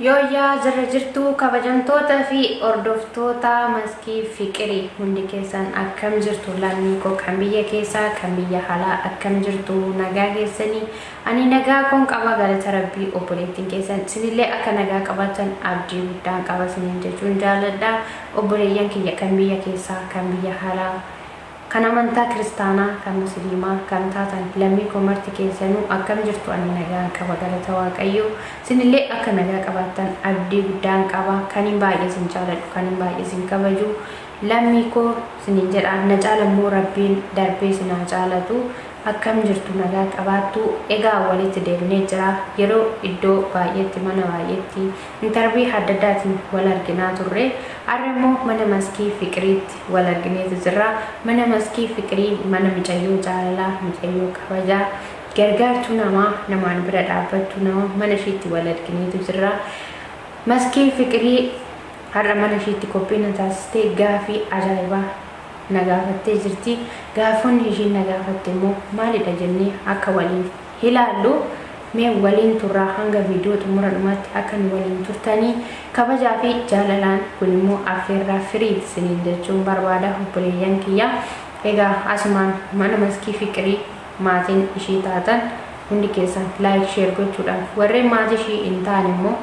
Yooyyaa jirra jirtuu kabajamtoota fi hordoftoota Maskii Fiqirii, hundi keessan akkam jirtu? Lammii koo kan biyya keessaa, kan biyya alaa, akkam jirtu? Nagaa keessanii? Ani nagaa koon qaba, galata Rabbii. Obboleettiin keessan isinillee akka nagaa qabaatan abdii guddaan qaba isiniin jechuun jaaladha. Obboleeyyan kiyya kan biyya keessaa, kan biyya alaa, kan amantaa kiristaanaa, kan musliimaa kan taatan, lammii koo marti keessanuu akkam jirtu? Ani nagaan qaba, galata Waaqayyoo. Isinillee akka nagaa qabaattan abdii guddaan qaba. Kanin baay'ee isin jaaladhu, kanin baay'ee isin kabaju, lammii koo isiniin jedha. Na caalammoo Rabbiin darbee isin haa caalatu. Akkam jirtu? Nagaa qabaattu? Egaa walitti deebinee jira. Yeroo iddoo baay'eetti, mana baay'eetti, interview adda addaatiin wal arginaa turre. Har'a immoo mana Maskii Fiqiriitti wal argineetu jirra. Mana Maskii Fiqirii, mana micayyoo jaalalaa, micayyoo kabajaa, gargaartuu namaa, namaan bira dhaabbattuu nama, mana ishiitti wal argineetu jirra. Maskii Fiqirii har'a mana ishiitti qophii na taasistee gaafii ajaa'ibaa na gaafattee jirti. Gaafonni ishiin na gaafatte immoo maalidha jennee akka waliin ilaallu, mee waliin turraa. Hanga viidiyoo xumura dhumaatti akka nu waliin turtanii kabajaa fi jaalalaan, kun immoo affeerraa firii isiniin jechuun barbaada, obboleeyyan kiyya. Egaa asumaan mana Maskii Fiqirii maatiin ishii taatan hundi keessan like, share gochuudhaan, warreen maatii ishii hin taane immoo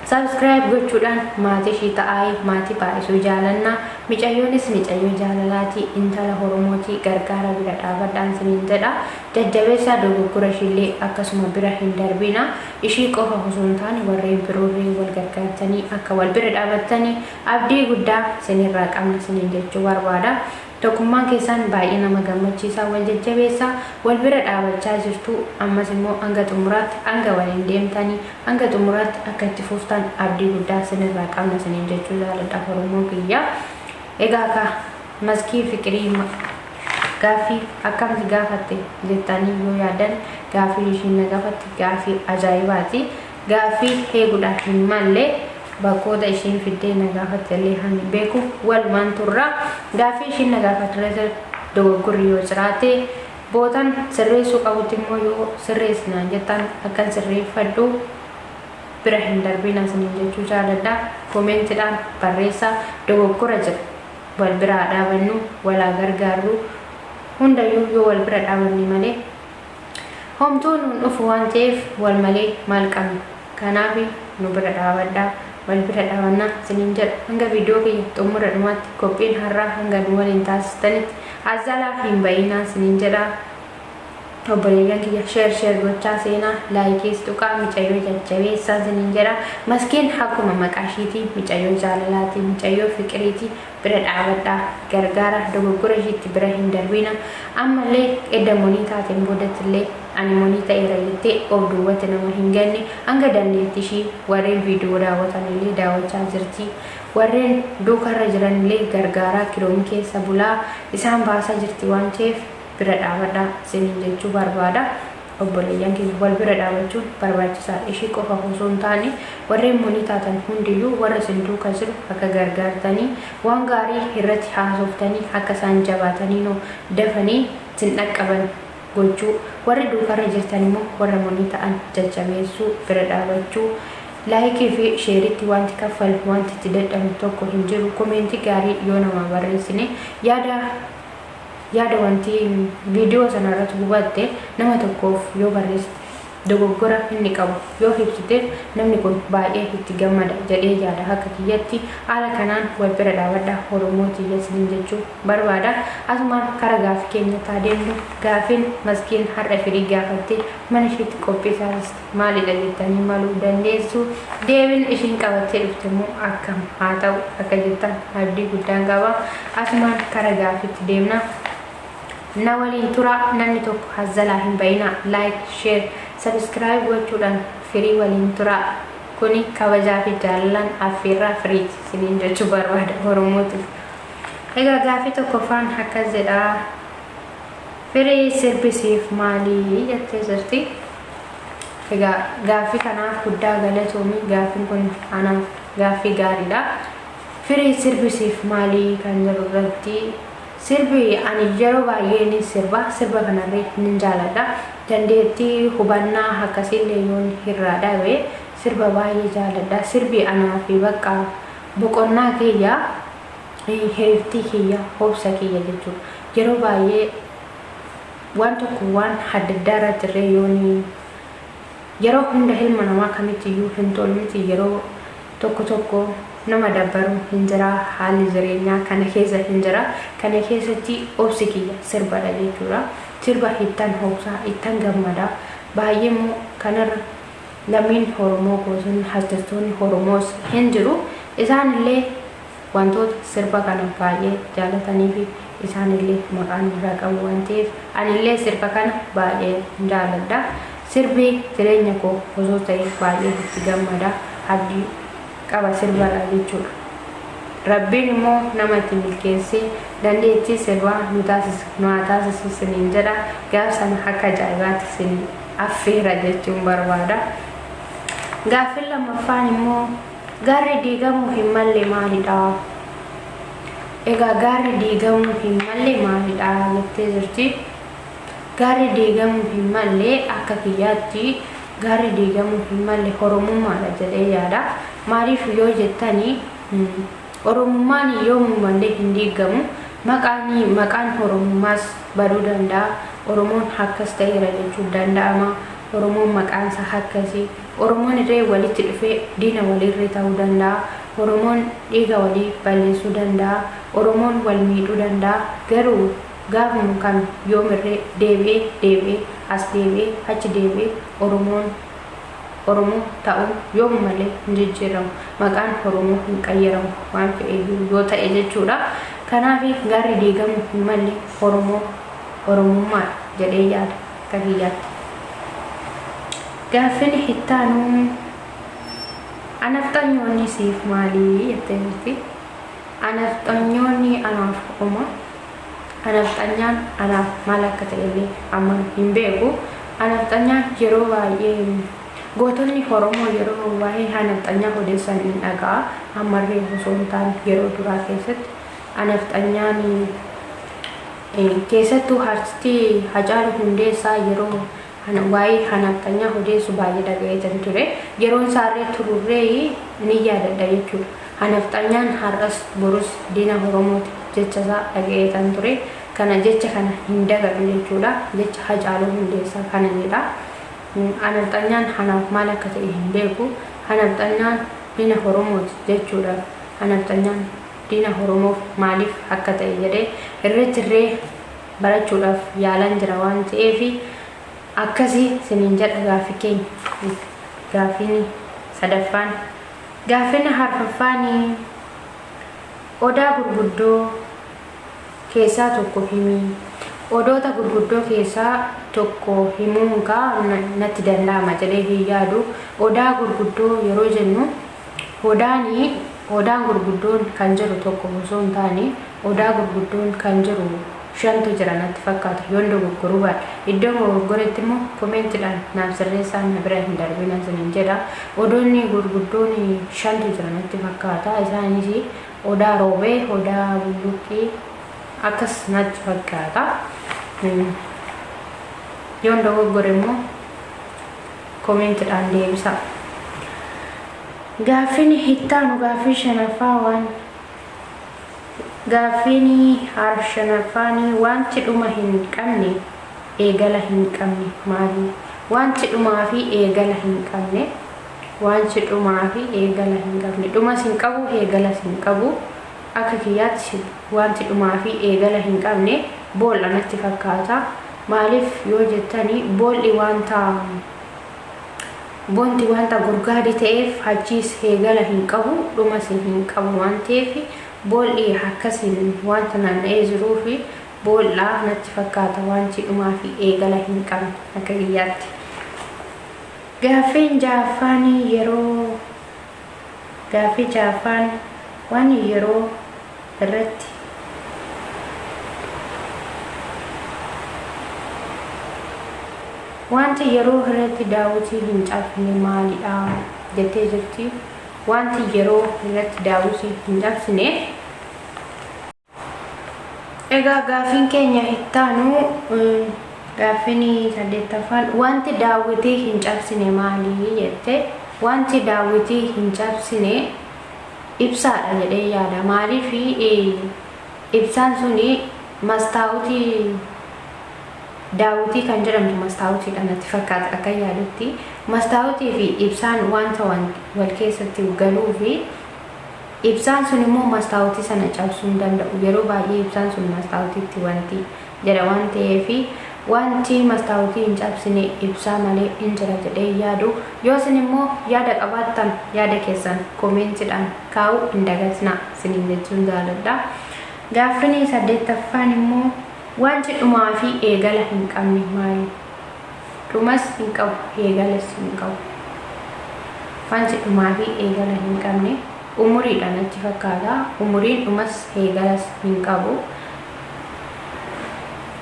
subscribe gochuudhaan maatii ishii ta'aa. Maatii baay'isuu jaalannaa. Micayyoonis micayyoo jaalalaati, intala Oromootii. Gargaara, bira dhaabadhaan isiniin jedha. Jajjabeessaa, dogoggora ishiillee akkasuma bira hin darbina. Ishii qofa osoo hin taane warreen biroollee wal gargaartanii akka wal bira dhaabattanii abdii guddaa isinirraa qabna isiniin jechuu barbaada. Tokkummaan keessan baay'ee nama gammachiisa. Wal jajjabeessaa, wal bira dhaabachaa jirtu. Ammas immoo hanga xumuraatti, hanga waliin deemtanii hanga xumuraatti akka itti fuftan abdii guddaa isinirraa qabna isiniin jechuu jaaladha, Oromoo kiyya. Egaa ka Maskii Fiqirii gaaffii akkamti gaafatte jettanii yoo yaadan, gaaffii ishiin na gaafatte gaaffii ajaa'ibaati. Gaaffii eeguudhaan hin malle, bakkoota ishiin fiddee na gaafatte illee hani beeku. Walumaan turra. Gaaffii ishiin na gaafatte dogoggorri yoo jiraate, bootan sirreessuu qabutti immoo yoo sirreessinaan jettan akkan sirreeffadhu bira hin darbina isiniin jechuu jaaladha. Koomentiidhaan barreessaa, dogoggora jira. Wal biraa dhaabannu, walaa gargaarru. Hundayyuu yoo wal bira dhaabanne malee homtuu nuun dhufu waan ta'eef, wal malee maal qabna? Kanaaf nu bira dhaabadhaa, wal bira dhaabannaa isiniin jedha. Hanga viidiyoo kiyya xumura dhumaatti qophiin har'aa hanga nu waliin taasistanitti azalaa hin bayinaa isiniin jedha. Obboleeyyan kiyya, share share gochaa seenaa, likeis tuqaa, micayyoo jajjabeessaa isiniin jedha. Maskiin akkuma maqaa ishiitii micayyoo jaalalaati, micayyoo fiqiriiti. Bira dhaabadhaa, gargaara, dogoggora ishiitti bira hin darbina. Ammallee edda monii taateen boodattillee ani monii ta'eera jettee of duubatti nama hin ganne. Hanga dandeetti ishii warreen viidiyoo daawwatan illee daawwachaa jirti, warreen duukarra jiran illee gargaaraa, kiroomii keessa bulaa isaan baasaa jirti waan ta'eef bira dhaabadhaa isiniin jechuu barbaada. Obboleeyyan keenya, wal bira dhaabachuun barbaachisaadha. Ishii qofa osoo hin taane warreen monii taatan hundiyyuu warra isin duuka jiru akka gargaartanii, waan gaarii irratti haasoftanii, akka isaan jabaatanii noo dafanii isin dhaqqaban gochuu, warri duukarra jirtan immoo warra monii ta'an jajjabeessuu, bira dhaabachuu. Like fi shareitti wanti kaffalu, wanti itti dadhabu tokko hin jiru. Commentii gaarii yoo namaa barreessine, yaada wanti viidiyoo sana irratti hubatte nama tokkoof yoo barreessite, dogoggora inni qabu yoo ibsiteef, namni kun baay'ee itti gammada jedhee yaada akka kiyyatti. Haala kanaan wal bira dhaabadha, Oromoo tiyya, isiniin jechuu barbaada. Asumaan kara gaafii keenyatti adeemnu. Gaafiin Maskiin har'a Firii gaafatte mana isheetti qophii taasiste maalidha jettanii maluu dandeessu. Deebiin ishiin qabattee dhufte immoo akkam haa ta'u akka jettan abdii guddaan qaba. Asumaan kara gaafiitti deemna. Na waliin tura, namni tokko hazzalaa hin bayina. Like, share, subscribe gochuudhaan Firii waliin tura. Kuni kabajaa fi jaalalaan affeerraa Firiiti isiniin jechuu barbaada, Oromootiif. Egaa gaafii tokkoffaan akkas jedha: "Firii, sirbisiif maalii?" jettee jirti. Egaa gaaffii kanaaf guddaa galatoomii. Gaaffiin kun anaaf gaaffii gaariidha. Firii, sirbisiif maalii kan jedhu irratti, sirbi ani yeroo baay'ee ni sirba. Sirba kanarree nin jaaladha. Dandeettii hubannaa akkasiillee yoon irraa dhabe, Sirba baay'ee jaaladha. Sirbi anaa fi bakka boqonnaa kiyya, hiriftii kiyya, hobsa kiyya jechuudha. Yeroo baay'ee waan tokko waan adda addaa irratti illee yooni yeroo hunda ilma namaa kamitti iyyuu hin tolu miti, yeroo tokko tokko nama dabbaru hin jira, haalli jireenyaa kana keessa hin jira. Kana keessatti obsi kiyya sirbadha jechuudha. Sirba ittan hobsaa, ittan gammada. Baay'ee immoo kanarra lammiin Oromoo, gosoonni artistoonni Oromoos hin jiru. Isaanillee wantoota sirba kana baay'ee jaalatanii fi isaanillee maqaan irraa qabu waan ta'eef anillee sirba kana baay'ee jaaladha. Sirbi jireenya koo osoo ta'e baay'ee itti gammada. Abdii qaba sirbarraa jechuudha. Rabbiin immoo nama itti milkeessee dandeettii sirbaa nu taasisu nu haa taasisu siniin jedha. Gaaf sana akka ajaa'ibaatti siniin affeera jechuun barbaada. Gaaffiin lammaffaan immoo gaarri diigamuu hin malle maalidha? Egaa gaarri diigamuu hin malle maalidha jettee jirti. Gaarri diigamuu hin malle akka kiyyaatti gaarri diigamuu hin malle Oromummaadha jedhee yaada. Maaliif yoo jettanii, Oromummaan yoomumallee hin diigamu. Maqaan Oromummaas baduu danda'a. Oromoon akkas ta'eera jechuun danda'ama. Oromoon maqaansaa akkasii. Oromoon illee walitti dhufee diina waliirree ta'uu danda'a. Oromoon dhiiga walii balleessuu danda'a. Oromoon wal miidhuu danda'a. Garuu gaafuma kam yoomirree deebi'ee deebi'ee as deebi'ee achi deebi'ee Oromoon Oromoo ta'uun yoomumallee hin jijjiiramu. Maqaan Oromoo hin qayyaramu waan fe'eeyyuu yoo ta'e jechuudha. Kanaaf gaarri diigamuu hin malle Oromoo Oromummaadha jedhee yaada akka kiyyaatti. Gaaffiin ittaanu anafxanyoonni siif maalii jettee jirti. Anafxanyoonni anaaf oma. Anafxanyaan anaaf maal akka ta'ellee amma hin beeku. Anafxanyaan yeroo baay'ee gootonni Oromoo yeroo waa'ee anafxanyaa odeessan hin dhaga'a. Ammarree osoo hin taane yeroo duraa keessatti anafxanyaan keessattuu artistii Hacaaluu Hundeessaa yeroo waa'ee anafxanyaa odeessu baay'ee dhaga'eetan ture. Yeroon isaarree tururree ni yaadadha jechuudha. Anafxanyaan har'as borus diina Oromooti jecha isaa dhaga'eetan ture. Kana jecha kana hin dagadhu jechuudha. Jecha Hacaaluu Hundeessaa kana jedha. Anafxanyaan anaaf maal akka ta'e hin beeku. Anafxanyaan diina Oromooti jechuudha. Anafxanyaan diina Oromoof maaliif akka ta'e jedhee irratti irree barachuudhaaf yaalan jira waan ta'eef akkasii siniin jedha gaaffii keenya. Gaaffiin sadaffaan. Gaaffiin arfaffaan odaa gurguddoo keessaa tokko himi. Odoota gurguddoo keessaa tokko himuun kaa natti danda'ama jedhee hin yaadu. Odaa gurguddoo yeroo jennu odaan gurguddoon kan jiru tokko osoo hin taane odaa gurguddoon kan jiru shantu jira natti fakkaata, yoon dogoggoruu baadhe. Iddoo dogoggoretti immoo komeentiidhaan naaf sirreessaa, na bira hin darbina isiniin jedha. Odoonni gurguddoon shantu jira natti fakkaata. Isaanis odaa roobee, odaa bulluqii akkas natti fakkaata. Yoon dogoggore immoo komeentiidhaan deebisa. Gaaffiin ittaanu gaaffii shanaffaa waan gaaffiin shanaffaan wanti dhuma hin qabne eegala hin qabne maali? Wanti dhumaa fi eegala hin qabne, wanti dhumaa fi eegala hin qabne, dhumas hin qabu eegalas hin qabu, akka kiyyaatti wanti dhumaa fi eegala hin qabne boolla natti fakkaata. Maaliif yoo jettani, boolli wanta bonti wanta gurgaadi ta'eef achiis eegala hin qabu dhumas hin qabu waan ta'eef boolli akkasiin wanta naanna'ee jiruu fi boollaa natti fakkaata wanti dhumaa fi eegala hin qabne akka kiyyaatti. Gaaffiin ja'affaan yeroo gaaffii ja'affaan waan yeroo irratti wanti yeroo irratti daawwitii hin cabsine maalidha jettee jirti. Wanti yeroo irratti daawwitii hin cabsine. Egaa gaaffiin keenya ittaanu gaaffiin saddeettaffaan wanti daawwitii hin cabsine maali jette. Wanti daawwitii hin cabsine ibsaadha jedhee yaada. Maaliif ibsaan suni mastaawutii daawwitii kan jedhamtu mastaawutiidha natti fakkaata akka yaadutti. Mastaawutii fi ibsaan wanta wal keessatti galuu fi ibsaan sun immoo mastaawutii sana cabsuu hin danda'u. Yeroo baay'ee ibsaan sun mastaawutiitti wanti jedha waan ta'eef wanti mastaawutii hin cabsine ibsaa malee hin jira jedhee yaadu. Yoo isin immoo yaada qabaattan yaada keessan komeentiidhaan kaa'uu hin dagatinaa isiniin jechuun jaaladha. Gaaffiin saddeettaffaan immoo wanti dhumaa fi eegala hin qabne maali? Dhumas hin qabu, eegalas hin qabu. Wanti dhumaa fi eegala hin qabne umuriidha natti fakkaata. Umuriin dhumas eegalas hin qabu.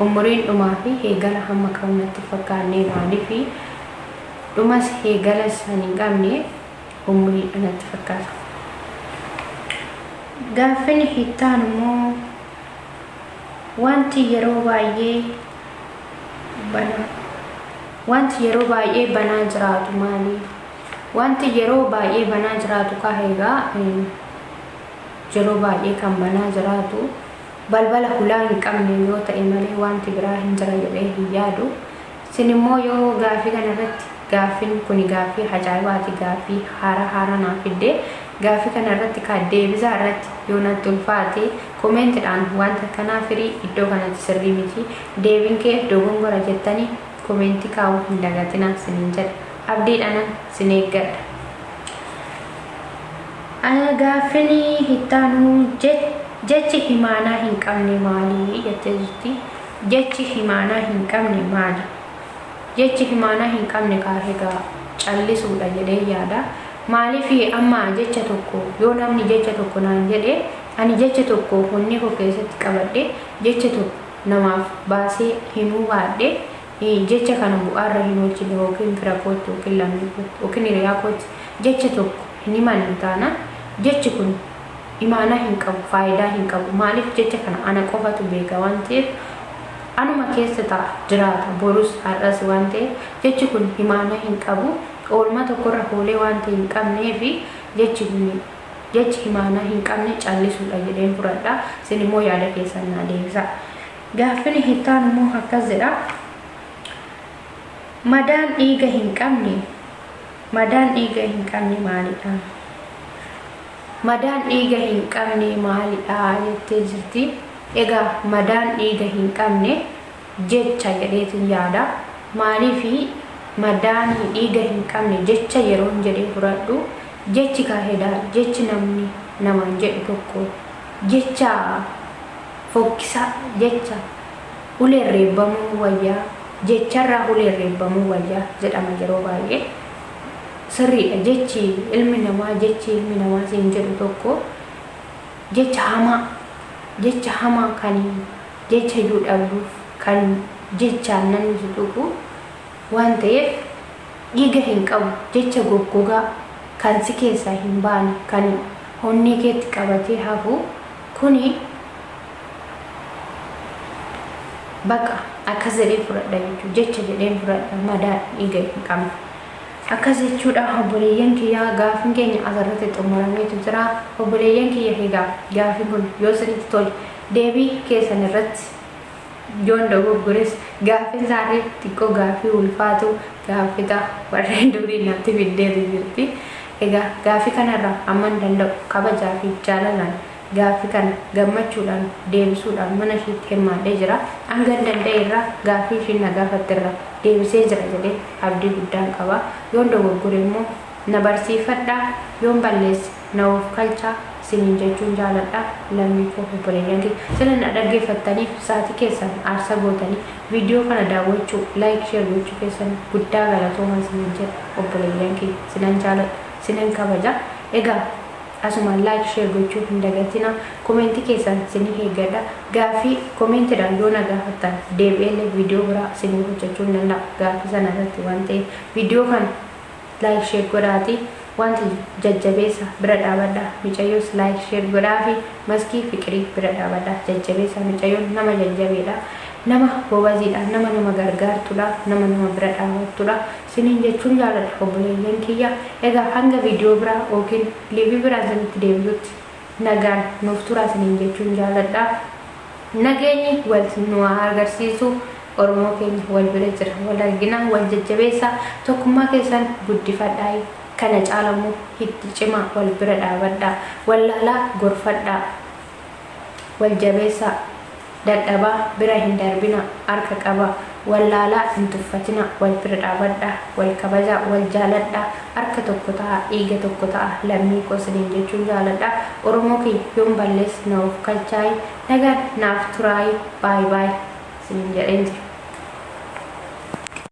Umuriin dhumaa fi eegala hamma qabu natti fakkaanne maaliif dhumas eegalas hin qabne umuriidha natti fakkaata. Gaaffiin hittaan immoo wanti yeroo baay'ee banaa wanti yeroo baay'ee banaa jiraatu maali? Wanti yeroo baay'ee banaa jiraatu kaa egaa yeroo baay'ee kan banaa jiraatu balbala hulaa hin qabne yoo ta'e malee wanti biraa hin jira jedhee hin yaadu. Isin immoo yoo gaaffii kanarratti gaaffiin kun gaaffii ajaa'ibaati gaaffii haaraa haaraa naaf fidde gaaffii kanarratti kan deebisaa irratti yoo natti ulfaate komeentiidhaan wanta kanaa firii iddoo kanatti sirrii miti deebiin kee dogongora jettanii koomeentii kaa'uu hin dagatinaa isiniin jedha. Abdiidhaan sin eeggadha. Gaaffiin hittaanuu jechi himaanaa hin qabne maali jettee jirti. Jechi himaanaa hin qabne maali? Jechi himaanaa hin qabne egaa callisuudha jedhee yaada. Maaliif amma jecha tokko yoo namni jecha tokko naan jedhe ani jecha tokko onnee koo keessatti qabadhe jecha tokko namaaf baasee himuu baadhe jecha kana bu'aarra hin oolchine yookiin fira kootti yookiin lammii kootti yookiin hiriyaa kootti jecha tokko hin himanne taanaan jechi kun imaanaa hin qabu faayidaa hin qabu. Maaliif jecha kana ana qofatu beeka waan ta'eef anuma keessa ta'a jiraata borus har'as waan ta'eef jechi kun imaanaa hin qabu. Oolmaa tokkorra oolee waan ta'e hin qabnee fi jechi kun jechi imaanaa hin qabne callisuudha jedheen fudhadha. Isin immoo yaada keessan naa deebisa. Gaaffiin hittaan immoo akkas jedha. Madaan dhiiga hin qabne madaan dhiiga hin qabne maalidha? Madaan dhiiga hin qabne maalidha jettee jirti. Egaa madaan dhiiga hin qabne jecha jedheetin yaada. Maaliif madaan dhiiga hin qabne jecha yeroon jedhee fudhadhu jechi kaahedaa jechi namni namaan jedhu tokko jecha fokkisaa jecha uleen reebbamuu wayyaa jecharraa uleen reebbamuu wayyaa jedhama yeroo baay'ee. Sirriidha jechi ilmi namaa jechi ilmi namaa siin jedhu tokko jecha hamaa kan jecha iyyuu dhabduuf kan jechaan namni si tuqu waan ta'eef dhiiga hin qabu jecha goggogaa kan si keessaa hin baane kan onnee keetti qabatee hafu kuni baqa akkas jedhee fudhadha jechuudha jecha jedheen fudhadha madaa dhiiga hin qabne. Akkas jechuudha obboleeyyan kiyyaa gaaffiin keenya asirratti xumurameetu jira. Obboleeyyan kiyya egaa gaaffiin kun yoo isinitti tole deebii keessan irratti yoon dogoggores gaaffiin isaanii xiqqoo gaaffii ulfaatu gaaffita warreen durii natti fiddeetu jirti. Egaa gaaffii kanarraa hamman danda'u kabajaa fi jaalalaan gaaffii kana gammachuudhaan deebisuudhaan mana ishiitti hirmaadhee jira. Hanga danda'e irraa gaaffii ishiin na gaafatte irraa deebisee jira jedhee abdii guddaan qaba. Yoon dogoggore immoo na barsiifadhaa yoon balleesse na of kalchaa isiniin jechuun jaaladha. Lammii koo obboleeyyan kiyya sila na dhaggeeffattaniif sa'aatii keessan aarsa gootanii viidiyoo kana daawwachuu like share gochuu keessan guddaa galatooma isiniin jedha obboleeyyan kiyya sinan jaaladha sinan kabaja. Egaa asuma like share gochuu hin dagatina. Koomeentii keessan isinii eeggadha. Gaaffii koomentiidhaan yoo na gaafattan deebi'eellee viidiyoo biraa isinii hojjechuu hin danda'a gaaffii sana irratti waan ta'eef viidiyoo kana like share godhaatii wanta jajjabeessa bira dhaabadha. Micayyoos like share godhaa fi maskii fiqirii bira dhaabadha. Jajjabeessa micayyoon nama jajjabeedha. Nama gobaziidha, nama nama gargaartudha, nama nama bira dhaabattudha siniin jechuun jaaladha, obboleeyyan kiyya. Egaa hanga viidiyoo biraa yookiin liivii biraa isinitti deebisutti nagaan nuuf turaa siniin jechuun jaaladha. Nageenyi wal nu haa agarsiisu. Oromoo keenya wal bira jira, wal argina, wal jajjabeessa, tokkummaa keessan guddifadhaa, kana caalamu itti cimaa, wal bira dhaabadhaa, wallaalaa gorfadhaa, wal jabeessaa, dadhabaa bira hin darbina, harka qaba, wallaalaa hin tuffatina, wal bira dhaabadhaa, wal kabajaa, wal jaaladhaa, harka tokko ta'a, dhiiga tokko ta'a, lammii koo isiniin jechuun jaaladha. Oromoo kiyya, yoon balleesse na of kalchaayi, nagaan naaf turaayi, baay baay isiniin jedheen jira.